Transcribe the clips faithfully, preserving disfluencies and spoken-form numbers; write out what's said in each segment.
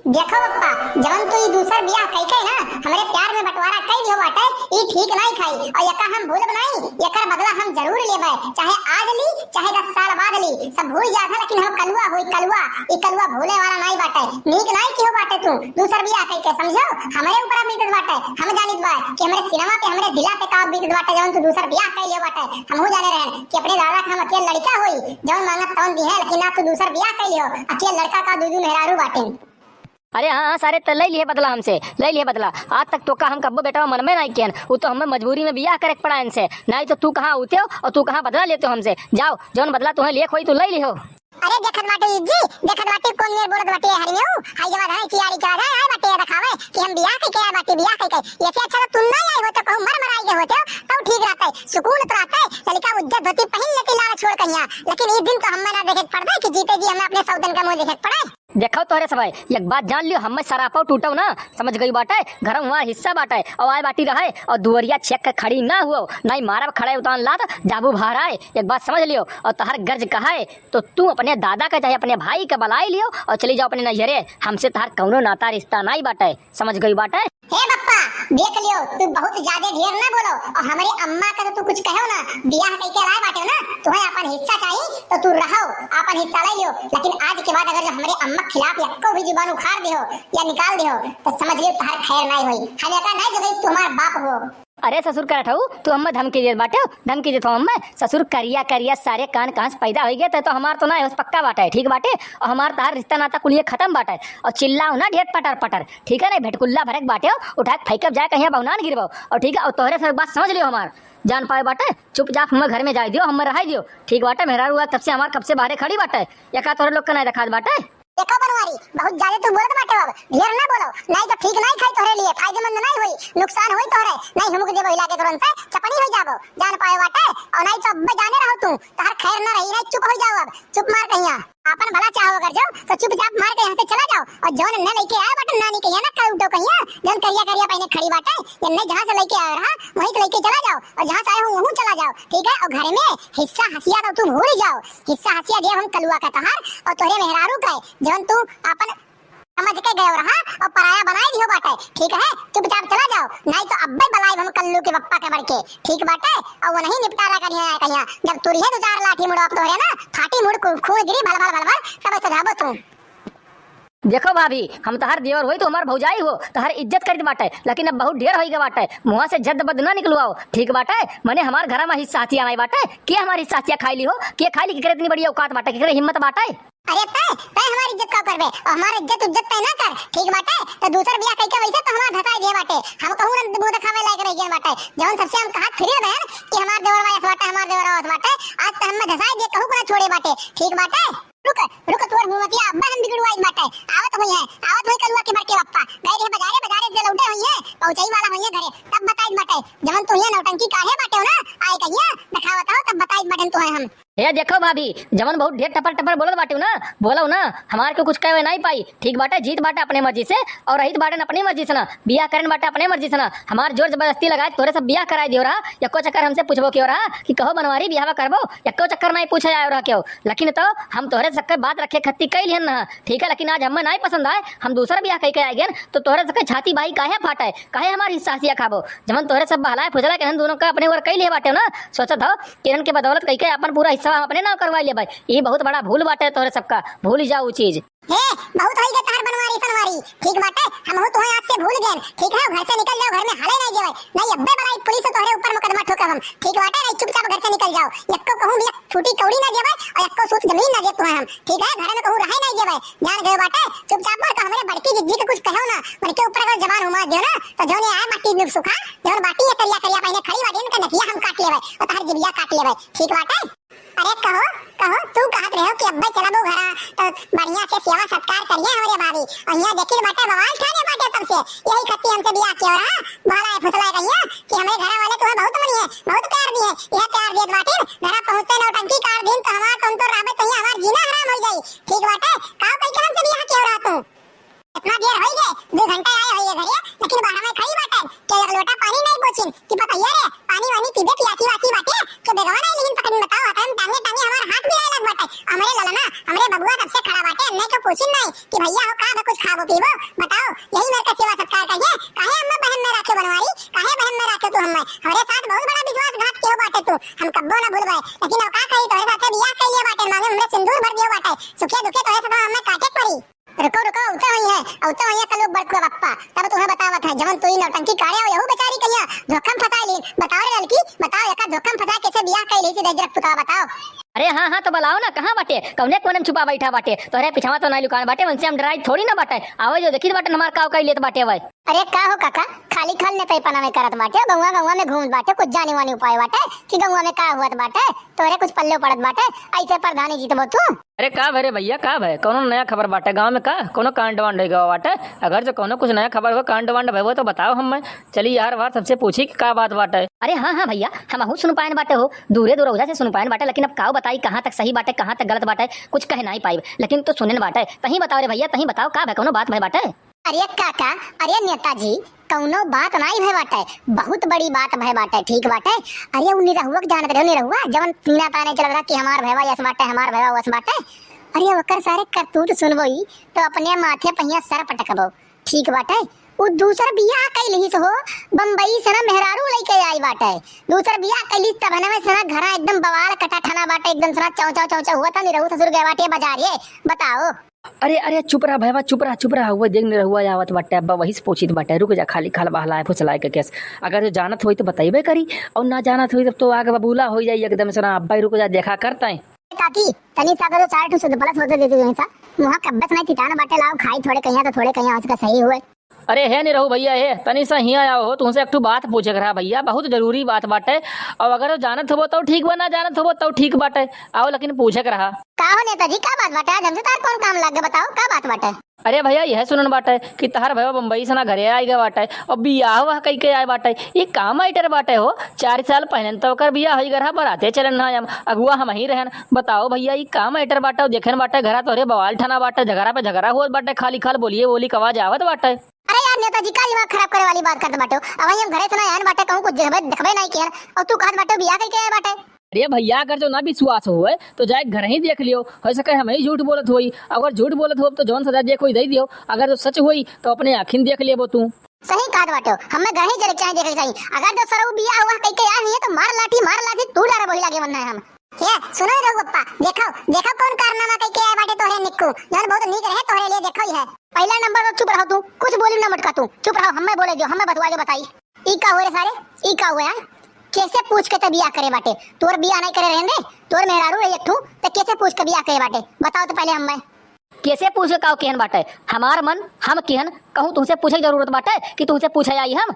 देखो बप्पा, जवन तू ई दूसर बियाह कइके ना हमरे प्यार में बंटवारा कइ दियो बाटे, ई ठीक नाई खाई। और यका हम भूलब नाई, यकर बदला हम जरूर लेबे, चाहे आज ली, चाहे दस साल बाद ली, सब भूल जात है, लेकिन हम कलुआ होई कलुआ, ई कलुआ भूले वाला नाई बाटे। नीक नाई किहो बाटे तू दूसर बियाह कइके, समझो, हमरे ऊपर बीतत बाटे, हम जानित बा कि हमरे सिनेमा पे, हमरे दिला पे का बीतत बाटे, जवन तू दूसर बियाह कइ लियो बाटे। हमहू जाने रहन कि अपने दादा के हम अकेल लड़का होई, जवन मांगब तवन दिहे, लेकिन ना तू दूसर बियाह कइ लियो, अकेल लड़का का दू दू मेहरारू बाटे। अरे हाँ, हाँ, सारे त लइ लिहे बदला हमसे, लइ लिहे बदला। आज तक तोका हम कब्बो बेटवा मन में नाई किहन, उ तो हमें मजबूरी में बियाह करे के पड़ा इनसे, नाई तो तू कहाँ उते हो और तू कहाँ बदला लेते हो हमसे। जाओ, जौन बदला तुम्हें लेक होई तू लइ लिहो। अरे देखत बाटे जी, देखत बाटे कौन मेर बोलत बाटे हरियो, हाय जवा धरे चियारी के आधा आए बाटे देखावे कि हम बियाह कइके आए बाटे, बियाह कइके। ये से अच्छा तो तुम ना आए हो तो कहूँ मर मर आए होते हो, तब ठीक रहते, सुकून तो रहते। लड़का उज्जत धोती पहन लेते लाड़ छोड़ कहिया, लेकिन ये दिन तो हमें ना देखे के पड़ते कि जीते जी हमें अपने सौतन का मुँह देखे के पड़े। देखो तोहरे सब, एक बात जान लियो, हमें सरापो टूटो ना, समझ गई बाटे, घर में हिस्सा बाटे, और आए बाटी रहे, और दुवरिया छेक के खड़ी ना हुओ, नहीं मारब खड़े उतान लात, जाबू बाहर आए, एक बात समझ लियो, और तोहर गर्ज कहाए, तो तू अपने दादा का चाहे अपने भाई का बलाई लियो, और चली जाओ अपने नैहरे, हमसे तोहर कौनो नाता रिश्ता नहीं बाटे, समझ गई बाटे। हे बप्पा, देख लियो, तू बहुत ज्यादा ढेर ना बोलो, और हमरे अम्मा का तो तू कुछ कहो ना, बियाह कइके लाए बाटे ना, तुम्हें अपन हिस्सा चाहिए तो तू रहो, अपन हिस्सा ले लियो, लेकिन आज के बाद अगर जो हमरे अम्मा के खिलाफ यक्को भी जुबान उखाड़ दिहो या निकाल दिहो, तो समझ लियो तोहार खैर नाई होई। हम एका नाई जो तू हमार बाप हो। अरे ससुर करठऊ, तू हमें धमकी देत बाटे, धमकी देत हो हमें। ससुर करिया करिया सारे कान कहाँ से पैदा होई गए, ते तो हमार तो ना हो पक्का बाटे, ठीक बाटे, और हमार तोहार रिश्ता नाता कुलिये खत्म बाटे, और चिल्लाओ ना ढेर पटर पटर। ठीक है ना, भेटकुल्ला भरक बाटे हो, उठा के फेंकब जाए कहीं बहुनान गिरबो। और ठीक है, और तोहरे सब बात समझ लियो हमार, जान पाए बाटे, चुपचाप हमें घर में जाए दियो, हमें रहाई दियो। ठीक बाटे, मेहरारू तब से हमार कब से बाहरे खड़ी बाटे, या का तोहरे लोग का नहीं देखात बाटे? देखो बनवारी, बहुत ज्यादा तू बोलत बाटे, अब ढेर ना बोलो, नहीं तो ठीक नहीं खाई तोहरे लिए, फायदेमंद नहीं होई, नुकसान होई तोहरे, नहीं हुमुक देबो हिला के तुरंत, चपनी हो जाबो, जान पाए बाटे, और नहीं तो अब्बे जाने रहो तू, तोहर खैर ना रही, नहीं चुप हो जाओ अब, चुप मार कहिया। आपन भला चाहो अगर जो, तो चुपचाप मार के यहाँ से चला जाओ। और जौन एन्ने लइके आए बाटे, नानी के यहाँ ना कर उठो कहिया, जौन करिया करिया पहिने खड़ी बाटे, एन्ने जहाँ से लइके आए रहा, वहीं से लइके चला जाओ। और जहाँ से आए हो, वहीं चला जाओ, ठीक है? और घर में हिस्सा हसिया तो तू भूल जाओ, हिस्सा हसिया दिया हम कलुआ का तोहार और तोहरे मेहरारू का, जौन तू आपन समझ के गए रहा और पराया बनाए दियो बाटे, ठीक है? चुपचाप चला जाओ, नहीं तो अब्बे बलाई हम कल्लू के पप्पा के बड़ के, ठीक बाटे? और वो नहीं निपटारा करिया कहिया, जब तुरिये दो चार लाठी मुड़ो अब तोहरे ना, फाटी मुड़ कु-, खून गिरी भल भल भल भल, सब ऐसे धाबो तू। देखो भाभी, हम तोहार देवर होई तो हमार भौजाई हो, तोहार इज्जत करित बाटे, लेकिन अब बहुत ढेर होई गए बाटे, मुँह से जद बद ना निकलवाओ, ठीक बाटे? मने हमार घरा में हिस्सा हसिया नहीं बाटे, के हमार हिस्सा हसिया खाई ली हो, के खाई ली, केकरे इतनी बड़ी औकात बाटे, केकरे हिम्मत बाटे? अरे तय, तय हमार इज्जत का करबे, और हमार इज्जत उज्जत तय ना कर, ठीक बाटे? तो दूसर बियाह कइके वैसे तो हमार धसाई दिए बाटे, हम कहूँ ना मुँह दिखावे लायक रह गए बाटे, जौन सबसे हम कहा फिरे बहन कि हमार देवर वायस बाटे, हमार देवर वायस बाटे, आज तो हमें धसाई दिए, कहूँ को ना छोड़े बाटे, ठीक बाटे? रुक, रुक, तोर मुँहतिया अब्बा हम बिगड़वाई बाटे। आवत होई है, आवत होई कलुआ के बड़के बप्पा। गए रहे बजारे, बजारे से लौटे होई है, पहुँचाई वाला होई है घरे, तब बताई बाटे। जवन तू ये नौटंकी काहे बाटे हो ना, आए कहिया, दिखावत हो, तब बताई बाटे तू है हम। ए देखो भाभी, जवन बहुत ढेर टपर टपर बोलत बाटे हो ना, बोलो ना, हमार के कुछ कहे नहीं पाई। ठीक बाटे, जीत बाटे अपने मर्जी से और रहित बाटे अपने मर्जी से ना, बियाह करन बाटे अपने मर्जी से ना। हमार जोर जबरदस्ती लगाए तोरे सब बियाह कराए दियो रहा, यक्को चक्कर हमसे पूछबो क्यों रहा कि कहो बनवारी बियाह करबो, यक्को चक्कर नहीं पूछे आयो रहा क्यों। लेकिन तो हम तोहरे सबके बात रखे खत्ती कई लिहन ना, ठीक है, लेकिन आज हमें नाई पसंद आए, हम दूसरा बियाह कई के आए गेन, तो तोहरे सबके छाती बाई काहे फाटे, काहे हमार हिस्सा हसिया खाबो? जवन तोहरे सब बहलाए फुसला के हम दोनों का अपने ओर कई लिए बाटे ना, सोचत हो कि इनके बदौलत कई के अपन पूरा हिस्सा हम अपने नाम करवा लिए भाई। ये बहुत बड़ा भूल बाटे तोहरे सबका, भूल जाओ उ चीज। हे, बहुत होई गए तोहर बनवारी सनवारी, ठीक बाटे, हमहू तोहे आज से भूल गेन, ठीक है, घर से निकल जाओ, घर में हाले नहीं देवे, नहीं अब्बे बलाई पुलिस तोहरे ऊपर मुकदमा ठोकब हम, ठीक बाटे, नहीं चुपचाप घर से निकल जाओ, यक्को कहूँ भी फूटी कौड़ी ना देवे और यक्को सूत जमीन ना दे तोहे हम, ठीक है, घर में कहूँ रहे नहीं देवे, जान गए बाटे, चुपचाप मर तो हमरे बड़की जिज्जी के कुछ कहो ना, उनके ऊपर अगर जबान हुमा दियो ना, तो जौन ये आए बाटी नुब सुखा, जौन बाटी ये करिया करिया पहिने खड़ी बाटी, इनका नकिया हम काट लेवे और तोहर जिबिया काट लेवे, ठीक बाटे? अरे कहो, कहो, तू कहत रहो कि अब्बे चलबो घरा, तो बढ़िया से सेवा सत्कार करिए हमरे भाभी। और यहाँ देखिल बाटे बवाल ठाने बाटे तब से, यही खत्ती हमसे बियाह किया रहा, भला है फुसला कहिया कि हमरे घरा वाले तुम्हें बहुत मनिए, बहुत प्यार दिए, यह प्यार दिए बाटे, घरा पहुँचते नौटंकी कार दिन तो हमार तुम तो रहबे तो यहाँ हमार जीना हराम हो जाई, ठीक बाटे, काव कही के हमसे बियाह किया रहा तू? इतना देर होई गए, दो घंटा आए होई घरे, लेकिन बाहर में खड़ी बाटे, के एक लोटा पानी नहीं पोछिन, कि पतैया रे, पानी वानी पीबे, पियासी वासी बाटे, के बेगवा नहीं लेकिन पकड़िन बताओ, अतन टांगे टांगे हमार हाथ भी आए लग बाटे, हमरे ललना, हमरे बबुआ कब से खड़ा बाटे, अन्ने के पूछिन नाहीं कि भइया हो का बा कुछ खाबो पीबो, बताओ, यही मेर का सेवा सत्कार करिए, काहे अम्मा बहन में राखे बनवारी, काहे बहन में राखे तू हम्मे, हमरे साथ बहुत बड़ा विश्वासघात किहो बाटे तू, हम कब्बो ना भूलबे, लेकिन अब का करी, तोहरे साथे बियाह कइ लिए बाटे, मांगे हमरे सिंदूर भर दियो बाटे, सुखे दुखे तोहरे साथ हम्मे काटे के पड़ी। रुको, रुको, अउते होइहैं, अउते होइहैं कलयुग बड़कुआ बप्पा। तब तुहैं बतावत है, जवन तू ई नौटंकी काढ़े हो, यहू बेचारी कहिया धोखा में फंसाइ लीन। बताओ रे ललकी, बताओ, एका धोखा में फंसाइ कइसे बियाह कइ लीस दरिद्र पुतवा, बताओ। अरे हाँ, हाँ, तो बलाओ ना, कहाँ बाटे? कउने कोने में छुपा बैठा बाटे? तोहरे पिछवा तो नाहीं लुकान बाटे, उनसे हम डराई थोड़ी ना बाटे। आवे जो देखित बाटे, हमार काव कइ लेत बाटे वै। अरे का हो काका, खाली खाल नेतईपना में करत बाटे, गौवा गौवा में घूमत बाटे, कुछ जाने वाने उपाय बाटे कि गौवा में का होत बाटे, तोहरे कुछ पल्ले पड़त बाटे, अइसे प्रधानी जीतबो तू? अरे का भय रे भइया, का भय? कउनो नया खबर बाटे गाँव में का? कउनो कांड वांड होइ गवा बाटे? अगर जो कउनो कुछ नया खबर हो, कांड वांड भय हो तो बताओ हम्मे। चली यार वार सबसे पूछी कि का बात बाटे। अरे हाँ, हाँ भइया, हमहू सुन पाएन बाटे हो, दूरे दूर ओझा से सुन पाएन बाटे, लेकिन अब काव बताई कहाँ तक सही बाटे, कहाँ तक गलत बाटे, कुछ कह नाहीं पाइब, लेकिन तो सुनेन बाटे। तहीं बताओ रे भइया, तहीं बताओ का भय, कउनो बात भय बाटे? अरे काका, अरे नेताजी, कउनो बात नाहीं भय बाटे, बहुत बड़ी बात भय बाटे, ठीक बाटे। अरे उ निरहुआ के जानत रहो, निरहुआ जवन तीना ताने चलत रहा कि हमार भयवा यस बाटे, हमार भयवा वस बाटे। अरे ओकर सारे करतूत सुनबो ई तो अपने माथे पहिया सर पटकबो, ठीक बाटे। उ दूसर बियाह कइ लिहिस हो, बम्बई से ना मेहरारू लइके आई बाटे। दूसर बियाह कइ लिहिस तब हनवे से ना घरा एकदम बवाल कटा ठाना बाटे, एकदम से ना चौं चौं चौं चौं हुआ था, निरहू ससुर गए बाटे बाजारे। बताओ। अरे, अरे, चुप रहा भयवा, चुप रहा, चुप रहा। हुआ देख निरहुआ आवत बाटे, अब्बा वही से पूछित बाटे, रुक जा, खाली खाल बहलाए फुसलाए के केस। अगर जो जानत होई तो बतइबे करी, और ना जानत होई तब तो आग बबूला होइ जाई एकदम से ना। अब्बा रुक जा, देखा करता है। काकी, तनी सा अगर जो चार ठो सुध प्लस होते देते जो है सा, मुहा कब्बे से नहीं ठिकाना बाटे, लाओ खाई थोड़े कहिया तो थोड़े कहिया उसका सही हुए। अरे हे निरहू भइया हे, तनी सा हियाँ आओ हो, तुमसे एक ठो बात पूछे के रहा भइया, बहुत जरूरी बात बाटे। और अगर जानत होबो तो ठीक बा, ना जानत होबो तो ठीक बाटे, आओ लेकिन पूछे के रहा। का हो नेताजी, का बात बाटे? आज हमसे तार कौन काम लग गए, बताओ का बात बाटे? अरे भइया यह सुनन बाटे कि तहार भइया बम्बई से ना घरे आइ गए बाटे और बियाह वाह कइ के आए बाटे, ये का मैटर बाटे हो? चार साल पहले तो ओकर बियाह होइ गए रहा, बराते चलन ना हम, अगुआ हम ही रहन। बताओ भइया ये का मैटर बाटे? और देखेन बाटे घरा तोहरे बवाल ठाना बाटे, झगड़ा पे झगड़ा होत बाटे, खाली खाल बोलिए बोली के आवाज आवत बाटे। अरे यार नेताजी, का दिमाग खराब करे वाली बात करत बाटे हो? अबहीं हम घरे से ना आयन बाटे, कहूँ कुछ देखबे, देखबे नाहीं किहन, और तू कहत बाटे बियाह कइके आए बाटे। अरे भइया, अगर जो ना विश्वास होए तो जाए घर ही देख लियो, होइ सके हम ही झूठ बोलत होई। अगर झूठ बोलत होब तो जौन सजा दे कोई दे दियो, अगर जो सच होई तो अपने आँखिन देख लेबो तू। सही कहत बाटे हो, हमें घर ही चले के चाही, देखे के चाही। अगर जो सरऊ बियाह हुआ कइके आए हुई है तो मार लाठी, मार लाठी, तू डरा वही लागे मन है हम। हे, सुनो रे पप्पा, देखो, देखो कौन कारनामा कइके आए बाटे तोहरे निक्कू, जौन बहुत नीक रहे तोहरे लिए, देखो यह। पहला नंबर तो चुप रहो तू, कुछ बोली ना मटका तू, चुप रहो, हमें बोले दियो, हमें बतवा दियो, बताई। ई का हुए रे सारे, ई का हुए, हाँ? केसे पूछ के ते बियाह करे बाटे? तोर बियाह नहीं करे रहन रे, तोर मेहरारू रही एक ठू, ते केसे पूछ के बियाह करे बाटे? बताओ तो पहले हमें। केसे पूछ के काव केहन बाटे? हमार मन हम केहन कहूँ तुमसे पूछे के जरूरत बाटे कि तुमसे पूछे आई हम?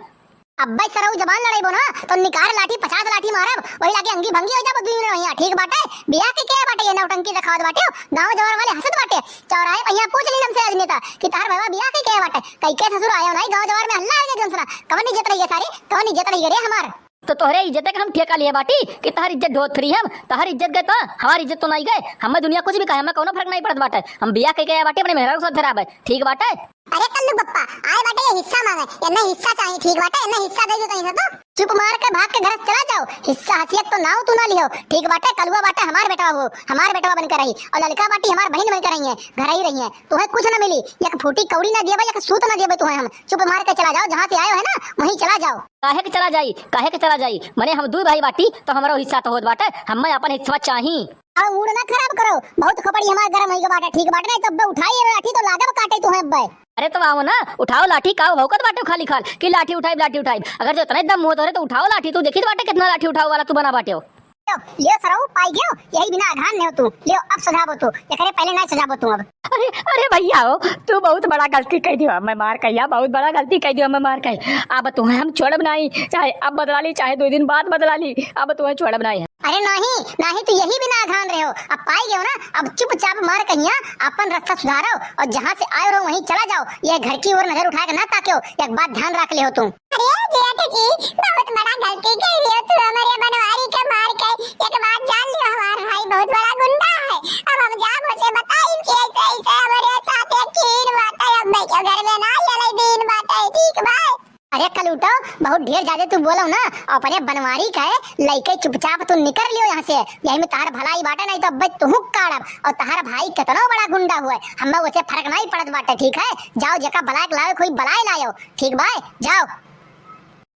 अब्बे सरऊ जबान लड़ाइबो ना, तो निकार लाठी, पचास लाठी मारब, वही लागे अंगी भंगी हो जाबो दुई मिनट वहिया, ठीक बाटे? बियाह के के बाटे, ये नौटंकी देखावत बाटे, गाँव जवार वाले हंसत बाटे, चौराहे पहिया पूछ ली हमसे राजनेता कि तहार भैया बियाह के के बाटे, कई के ससुर आयो नहीं, गाँव जवार में हल्ला हो जाए दूसरा, कवन इज्जत रही है सारे, कवन इज्जत रही है रे हमार? तो तोहरे इज्जत के हम ठेका लिए बाटी कि तहार इज्जत ढोत फिरी हम, तहार इज्जत गए तो हमार इज्जत तो नहीं गए, हमें दुनिया कुछ भी कहे, हमें कोनो फर्क नहीं पड़त बाटे, हम बियाह के के बाटी अपने मेहरारू के साथ धराबे, ठीक बाटे? अरे कल्लू बप्पा, आए बाटे ये हिस्सा मांगे, एन्ने हिस्सा चाहिए, ठीक बाटे, एन्ने हिस्सा दे दो कहीं से तो। चुप मार के भाग के घर से चला जाओ, हिस्सा हसियत तो नाव तू ना लिहो, ठीक बाटे, कलुआ बाटे हमार बेटवा हो, हमार बेटवा बन के रही, और ललका बाटी हमार बहन बन के रही है, घर ही रही है, तुम्हें कुछ ना मिली, एक फूटी कौड़ी ना देबे, एक सूत ना देबे तुम्हें हम, चुप मार के चला जाओ, जहाँ से आयो है ना, वहीं चला जाओ। काहे के चला जाई, काहे के चला जाई, मने हम दू भाई बाटी, तो हमारो हिस्सा तो होत बाटे, हमें अपन हिस्सा चाही। अब मूड ना खराब करो, बहुत खोपड़ी हमार गरम होई के बाटे, ठीक बाटे, नहीं तो अब्बे उठाई ये लाठी तो लागब काटे तू है अब्बे। अरे तो आओ ना, उठाओ लाठी, काव भौकत बाटे खाली खाल कि लाठी उठाइब, लाठी उठाइब। अगर जो इतना दम हो तोरे तो उठाओ लाठी, तू देखी बाटे कितना लाठी उठाओ वाला तू बना बाटे हो। लियो सरऊ पाई गयो, यही बिना अघान ने हो तू। लियो अब सजाबो तू, एकरे पहले ना सजाबो तू अब। अरे, अरे भैया हो, तू बहुत बड़ा गलती कह दियो, मैं मार कहिया, बहुत बड़ा गलती कह दियो, मैं मार कही। अब तुम्हें हम छोड़ब नहीं, चाहे अब बदला ली, चाहे दो दिन बाद बदला ली, अब तुम्हें छोड़ब नहीं। अरे नाही, नाही, तू यही बिना अघान रहे हो। अब पाई गयो ना, अब चुपचाप मार कहिया, अपन रास्ता सुधारो और जहाँ से आयो रहो वहीं चला जाओ। ये घर की ओर नजर उठा के ना ताक्यो, एक बात ध्यान रख लियो तू। अरे जेठ जी, बहुत बड़ा गलती कर लियो तू, हमारे बनवारी के मार के। एक बात जान लियो, हमार भाई बहुत बड़ा गुंडा है। अब हम जाब उसे बताई कि ऐसे ऐसे हमारे साथ एक कीन बाटे, अब मैं क्यों घर में ना ये दिन बाटे, ठीक भाई। अरे कलूटो, बहुत ढेर ज्यादा तू बोलो ना। अपने बनवारी का है, लइके चुपचाप तू निकर लियो यहाँ से। यही में तहार भलाई बाटे, नहीं तो अब्बे तुहू काड़ब। और तहार भाई कितनो बड़ा गुंडा हुए, हमें उसे फर्क नहीं पड़त बाटे, ठीक है? जाओ, जेका बलाए के लावे, कोई बलाए लायो, ठीक बाय, जाओ।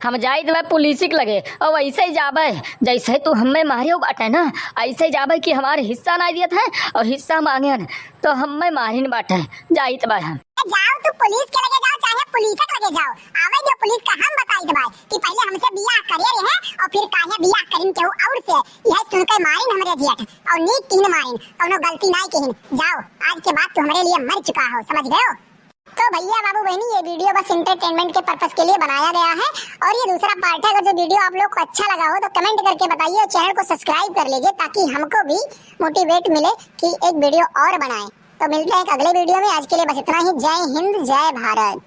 हम जाइत बा पुलिस के लगे, और वैसे ही जाबे, जैसे तू हमें मारियो बाटे ना, ऐसे ही जाबे कि हमारे हिस्सा नहीं दियत है और हिस्सा मांगे न, तो हमें मारिन बाटे, जाइत बा हम। जाओ, तू पुलिस के लगे जाओ, चाहे पुलिस के लगे जाओ, आवे जो पुलिस का हम बताइत बा कि पहले हमसे बियाह करे रहे और फिर काहे बियाह करिन केहू और से। यह सुन के मारिन हमरे जेठ, और नीक किहिन मारिन, कौनो गलती नहीं किहिन। जाओ, आज के बाद तू हमरे लिए मर चुका हो, समझ गए हो? तो भैया बाबू बहनी, ये वीडियो बस एंटरटेनमेंट के पर्पस के लिए बनाया गया है और ये दूसरा पार्ट है। अगर जो वीडियो आप लोग को अच्छा लगा हो तो कमेंट करके बताइए और चैनल को सब्सक्राइब कर लीजिए, ताकि हमको भी मोटिवेट मिले कि एक वीडियो और बनाएं। तो मिलते हैं एक अगले वीडियो में। आज के लिए बस इतना ही। जय हिंद, जय भारत।